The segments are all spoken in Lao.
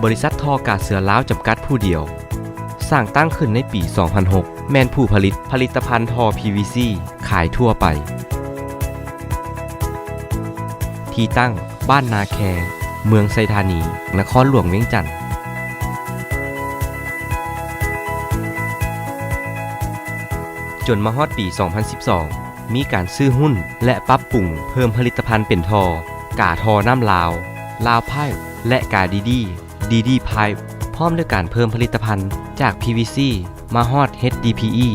ບໍລິສັດທໍ່ກາເສືອລາວຈຳກັດຜູ້ດຽວ, ສ້າງຕັ້ງຂຶ້ນໃນປີສອງພັນຫົກ ແມ່ນຜູ້ຜະລິດຜະລິດຕະພັນທໍ່ ພີວີຊີ ຂາຍທົ່ວໄປ. ທີ່ຕັ້ງ ບ້ານນາແຄ, ເມືອງໄຊທານີ, ນະຄອນຫຼວງວຽງຈັນ. ຈົນມາຮອດປີສອງພັນສິບສອງ ມີການຊື້ຫຸ້ນ ແລະ ປັບປຸງເພີ່ມຜະລິດຕະພັນເປັນທໍ່ ກາທໍ່ນ້ຳລາວ, ລາວພາຍ ແລະ ກາດີດີ, ດີດີພາຍ ພ້ອມດ້ວຍການເພີ່ມຜະລິດຕະພັນຈາກ ພີວີຊີ ມາຮອດ ເຮັດດີພີອີ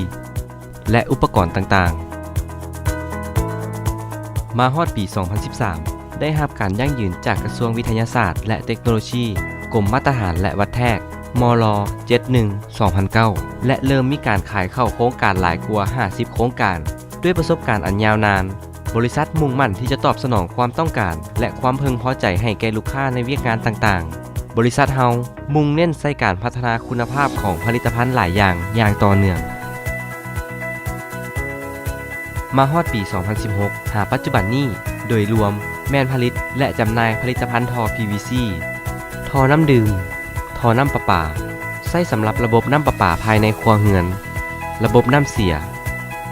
ແລະ ອຸປະກອນຕ່າງໆ. ມາຮອດປີສອງພັນສິບສາມ ໄດ້ຮັບການຢັ້ງຢືນຈາກກະຊວງວິທະຍາສາດ ແລະ ເຕັກໂນໂລຊີ, ກົມມາດຕະຖານ ແລະ ວັດແທກ, ມລ ເຈັດໜຶ່ງ ສອງພັນເກົ້າ ແລະ ເລີ່ມມີການຂາຍເຂົ້າໂຄງການຫຼາຍກວ່າຫ້າສິບໂຄງການ. ດ້ວຍປະສົບການອັນຍາວນານ, ບໍລິສັດມຸ່ງໝັ້ນທີ່ຈະຕອບສະໜອງຄວາມຕ້ອງການ ແລະ ຄວາມເພິ່ງພໍໃຈໃຫ້ແກ່ລູກຄ້າໃນວຽກງານຕ່າງໆ. ບໍລິສັດເຮົາມຸ່ງເນັ້ນໃສ່ການພັດທະນາຄຸນນະພາບຂອງຜະລິດຕະພັນຫຼາຍຢ່າງຢ່າງຕໍ່ເນື່ອງ. ມາຮອດປີສອງພັນສິບຫົກ ຫາປັດຈຸບັນນີ້, ໂດຍລວມແມ່ນຜະລິດ ແລະ ຈຳໜ່າຍຜະລິດຕະພັນທໍ່ ພີວີຊີ, ທໍ່ນ້ຳດື່ມ, ທໍ່ນ້ຳປະປາ, ໃຊ້ສຳລັບລະບົບນ້ຳປະປາພາຍໃນຄົວເຮືອນ, ລະບົບນ້ຳເສຍ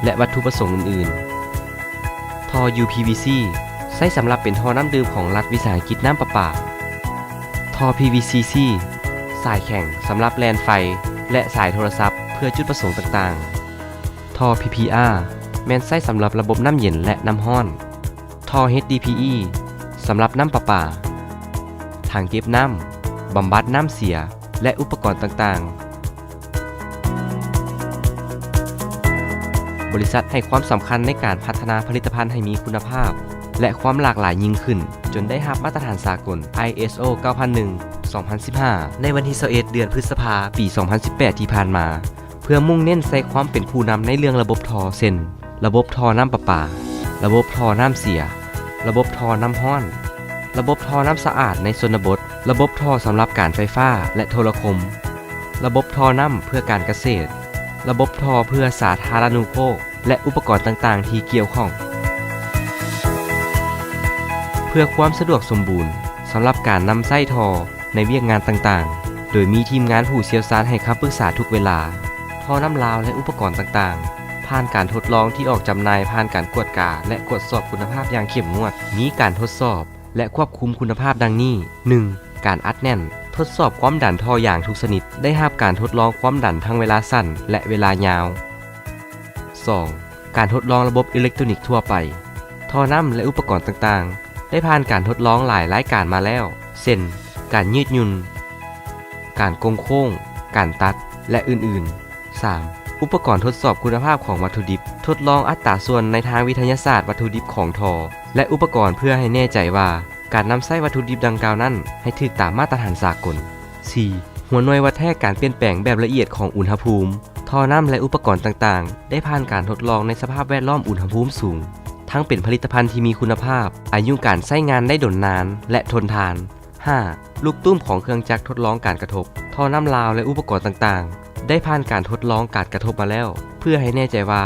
ແລະ ວັດຖຸປະສົງອື່ນໆ, ທໍ່ ຢູ ພີວີຊີ ໃຊ້ສຳລັບເປັນທໍ່ນ້ຳດື່ມຂອງລັດວິສາຫະກິດນ້ຳປະປາ, ທໍ່ ພີວີຊີຊີ ສາຍແຂງສຳລັບແລ່ນໄຟ ແລະ ສາຍໂທລະສັບເພື່ອຈຸດປະສົງຕ່າງໆ, ທໍ່ ພີ ພີ ອາ ແມ່ນໃຊ້ສຳລັບລະບົບນ້ຳເຢັນ ແລະ ນ້ຳຮ້ອນ, ທໍ່ ເຮັດດີພີອີ ສຳລັບນ້ຳປະປາ, ຖັງເກັບນ້ຳ, ບຳບັດນ້ຳເສຍ ແລະ ອຸປະກອນຕ່າງໆ. ບໍລິສັດໃຫ້ຄວາມສຳຄັນໃນການພັດທະນາຜະລິດຕະພັນໃຫ້ມີຄຸນນະພາບ ແລະ ຄວາມຫຼາກຫຼາຍຍິ່ງຂຶ້ນ, ຈົນໄດ້ຮັບມາດຕະຖານສາກົນ ໄອ ເອສ ໂອ ເກົ້າພັນໜຶ່ງ ສອງພັນສິບຫ້າ ໃນວັນທີຊາວເອັດ ເດືອນພຶດສະພາ ປີສອງພັນສິບແປດ ທີ່ຜ່ານມາ. ເພື່ອມຸ່ງເນັ້ນໃສ່ຄວາມເປັນຜູ້ນຳໃນເລື່ອງລະບົບທໍ່ ເຊັ່ນ ລະບົບທໍ່ນ້ຳປະປາ, ລະບົບທໍ່ນ້ຳເສຍ, ລະບົບທໍ່ນ້ຳຮ້ອນ, ລະບົບທໍ່ນ້ຳສະອາດໃນຊົນນະບົດ, ລະບົບທໍ່ສຳລັບການໄຟຟ້າ ແລະ ໂທລະຄົມ, ລະບົບທໍ່ນ້ຳເພື່ອການກະເສດ, ລະບົບທໍ່ເພື່ອສາທາລະນູໂພກ ແລະ ອຸປະກອນຕ່າງໆທີ່ກ່ຽວຂ້ອງ. ເພື່ອຄວາມສະດວກສົມບູນສຳລັບການນຳໃຊ້ທໍ່ ໃນວຽກງານຕ່າງໆ, ໂດຍມີທີມງານຜູ້ຊ່ຽວຊານໃຫ້ຄຳປຶກສາທຸກເວລາ. ທໍ່ນ້ຳລາວ ແລະ ອຸປະກອນຕ່າງໆ ຜ່ານການທົດລອງທີ່ອອກຈຳໜ່າຍ, ຜ່ານການກວດກາ ແລະ ກວດສອບຄຸນນະພາບຢ່າງເຂັ້ມງວດ, ມີການທົດສອບ ແລະ ຄວບຄຸມຄຸນນະພາບດັ່ງນີ້: ໜຶ່ງ ການອັດແໜ້ນ, ທົດສອບຄວາມດັນທໍ່ຢາງທຸກຊະນິດ, ໄດ້ຮັບການທົດລອງຄວາມດັນທັງເວລາສັ້ນ ແລະ ເວລາຍາວ. ສອງ ການທົດລອງລະບົບເອເລັກໂຕຣນິກທົ່ວໄປ. ທໍ່ນ້ຳ ແລະ ອຸປະກອນຕ່າງໆ ໄດ້ຜ່ານການທົດລອງຫຼາຍລາຍການມາແລ້ວ ເຊັ່ນ ການຍືດຫຍຸ່ນ, ການກົງໂຄ້ງ, ການຕັດ ແລະ ອື່ນໆ. ສາມ ອຸປະກອນທົດສອບຄຸນນະພາບຂອງວັດຖຸດິບ, ທົດລອງອັດຕາສ່ວນໃນທາງວິທະຍາສາດວັດຖຸດິບຂອງທໍ່ ແລະ ອຸປະກອນ ເພື່ອໃຫ້ແນ່ໃຈວ່າ ການນຳໃຊ້ວັດຖຸດິບດັ່ງກ່າວນັ້ນໃຫ້ຖືກຕາມມາດຕະຖານສາກົນ. ສີ່ ຫົວໜ່ວຍວັດແທກການປ່ຽນແປງແບບລະອຽດຂອງອຸນຫະພູມ, ທໍ່ນ້ຳ ແລະ ອຸປະກອນຕ່າງໆ ໄດ້ຜ່ານການທົດລອງໃນສະພາບແວດລ້ອມອຸນຫະພູມສູງ, ທັງເປັນຜະລິດຕະພັນທີ່ມີຄຸນນະພາບ, ອາຍຸການໃຊ້ງານໄດ້ດົນນານ ແລະ ທົນທານ. ຫ້າ ລູກຕຸ້ມຂອງເຄື່ອງຈັກທົດລອງການກະທົບ, ທໍ່ນ້ຳລາວ ແລະ ອຸປະກອນຕ່າງໆ ໄດ້ຜ່ານການທົດລອງການກະທົບມາແລ້ວ ເພື່ອໃຫ້ແນ່ໃຈວ່າ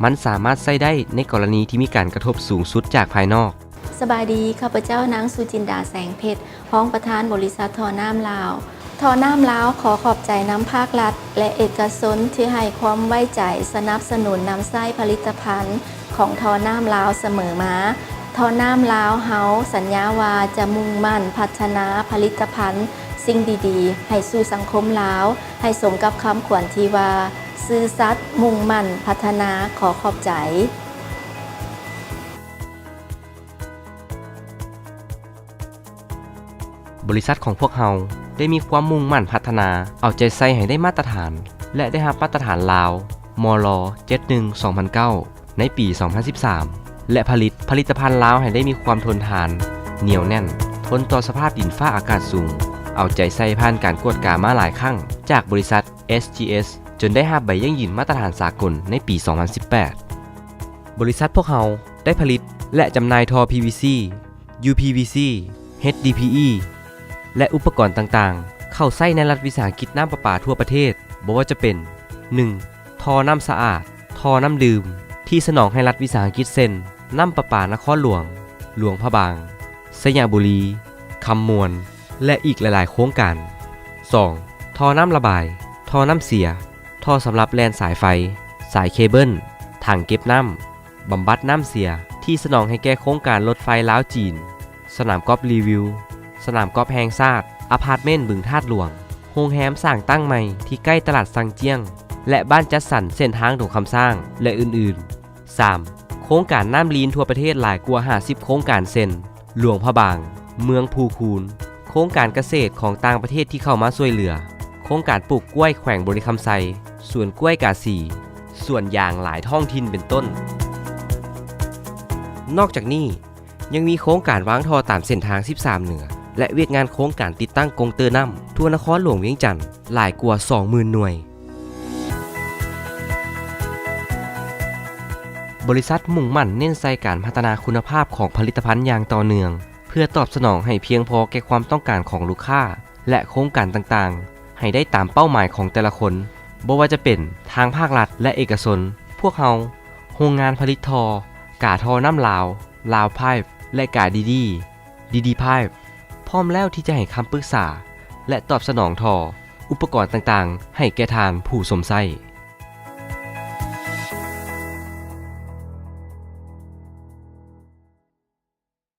ມັນສາມາດໃຊ້ໄດ້ໃນກໍລະນີທີ່ມີການກະທົບສູງສຸດຈາກພາຍນອກ. ສະບາຍດີ, ຂ້າພະເຈົ້າ ນາງ ສຸຈິນດາ ແສງເພັດ, ຮອງປະທານບໍລິສັດທໍ່ນ້ຳລາວ. ທໍ່ນ້ຳລາວຂໍຂອບໃຈນຳພາກລັດ ແລະ ເອກະຊົນທີ່ໃຫ້ຄວາມໄວ້ໃຈສະໜັບສະໜູນນຳໃຊ້ຜະລິດຕະພັນຂອງທໍ່ນ້ຳລາວສະເໝີມາ. ທໍ່ນ້ຳລາວເຮົາສັນຍາວ່າຈະມຸ່ງໝັ້ນພັດທະນາຜະລິດຕະພັນສິ່ງດີໆໃຫ້ສູ່ສັງຄົມລາວ ໃຫ້ສົມກັບຄຳຂວັນທີ່ວ່າ ຊື່ສັດ, ມຸ່ງໝັ້ນ, ພັດທະນາ. ຂໍຂອບໃຈ. ບໍລິສັດຂອງພວກເຮົາໄດ້ມີຄວາມມຸ່ງໝັ້ນພັດທະນາ, ເອົາໃຈໃສ່ໃຫ້ໄດ້ມາດຕະຖານ ແລະ ໄດ້ຮັບມາດຕະຖານລາວ ມລ ເຈັດໜຶ່ງ ສອງພັນເກົ້າ ໃນປີສອງພັນສິບສາມ ແລະ ຜະລິດຜະລິດຕະພັນລາວໃຫ້ໄດ້ມີຄວາມທົນທານ, ໜຽວແໜ້ນ, ທົນຕໍ່ສະພາບດິນຟ້າອາກາດສູງ, ເອົາໃຈໃສ່ຜ່ານການກວດກາມາຫຼາຍຄັ້ງຈາກບໍລິສັດ ເອສຈີເອສ ຈົນໄດ້ຮັບໃບຢັ້ງຢືນມາດຕະຖານສາກົນໃນປີສອງພັນສິບແປດ. ບໍລິສັດພວກເຮົາໄດ້ຜະລິດ ແລະ ຈຳໜ່າຍທໍ່ ພີວີຊີ, ຢູ ພີ ວີ ຊີ, ເຮັດ ດີ ພີ ອີ ແລະ ອຸປະກອນຕ່າງໆ ເຂົ້າໃຊ້ໃນລັດວິສາຫະກິດນ້ຳປະປາທົ່ວປະເທດ, ບໍ່ວ່າຈະເປັນ ໜຶ່ງ ທໍ່ນ້ຳສະອາດ, ທໍ່ນ້ຳດື່ມ ທີ່ສະໜອງໃຫ້ລັດວິສາຫະກິດເຊັ່ນ ນ້ຳປະປານະຄອນຫຼວງ, ຫຼວງພະບາງ, ໄຊຍະບູລີ, ຄຳມ່ວນ ແລະ ອີກຫຼາຍໆໂຄງການ. ສອງ ທໍ່ນ້ຳລະບາຍ, ທໍ່ນ້ຳເສຍ, ທໍ່ສຳລັບແລ່ນສາຍໄຟ, ສາຍເຄເບິນ, ຖັງເກັບນ້ຳ, ບຳບັດນ້ຳເສຍ ທີ່ສະໜອງໃຫ້ແກ່ໂຄງການລົດໄຟລາວ-ຈີນ, ສະໜາມກອບຣີວິວ, ສະໜາມກອບແຫ່ງຊາດ, ອາພາດເມັນບຶງທາດຫຼວງ, ໂຮງແຮມສ້າງຕັ້ງໃໝ່ທີ່ໃກ້ຕະຫຼາດຊັງຈຽງ ແລະ ບ້ານຈັດສັນເສັ້ນທາງດົງຄຳສ້າງ ແລະ ອື່ນໆ. ສາມ ໂຄງການນ້ຳລີນທົ່ວປະເທດຫຼາຍກວ່າຫ້າສິບໂຄງການ ເຊັ່ນ ຫຼວງພະບາງ, ເມືອງພູຄູນ, ໂຄງການກະເສດຂອງຕ່າງປະເທດທີ່ເຂົ້າມາຊ່ວຍເຫຼືອ, ໂຄງການປູກກ້ວຍແຂວງບໍລິຄຳໄຊ, ສວນກ້ວຍກາສີ, ສວນຢາງຫຼາຍທ້ອງຖິ່ນເປັນຕົ້ນ. ນອກຈາກນີ້ ຍັງມີໂຄງການວາງທໍ່ຕາມເສັ້ນທາງສິບສາມເໜືອ ແລະ ວຽກງານໂຄງການຕິດຕັ້ງກົງເຕີນ້ຳທົ່ວນະຄອນຫຼວງວຽງຈັນຫຼາຍກວ່າສອງໝື່ນໜ່ວຍ. ບໍລິສັດມຸ່ງໝັ້ນເນັ້ນໃສ່ການພັດທະນາຄຸນນະພາບຂອງຜະລິດຕະພັນຢ່າງຕໍ່ເນື່ອງ ເພື່ອຕອບສະໜອງໃຫ້ພຽງພໍແກ່ຄວາມຕ້ອງການຂອງລູກຄ້າ ແລະ ໂຄງການຕ່າງໆ ໃຫ້ໄດ້ຕາມເປົ້າໝາຍຂອງແຕ່ລະຄົນ, ບໍ່ວ່າຈະເປັນທາງພາກລັດ ແລະ ເອກະຊົນ. ພວກເຮົາ, ໂຮງງານຜະລິດທໍ່, ກາທໍ່ນ້ຳລາວ, ລາວພາຍ ແລະ ກາດີດີ, ດີດີພາຍ ພ້ອມແລ້ວທີ່ຈະໃຫ້ຄຳປຶກສາ ແລະ ຕອບສະໜອງທໍ່, ອຸປະກອນຕ່າງໆ ໃຫ້ແກ່ທ່ານຜູ້ຊົມໃຊ້.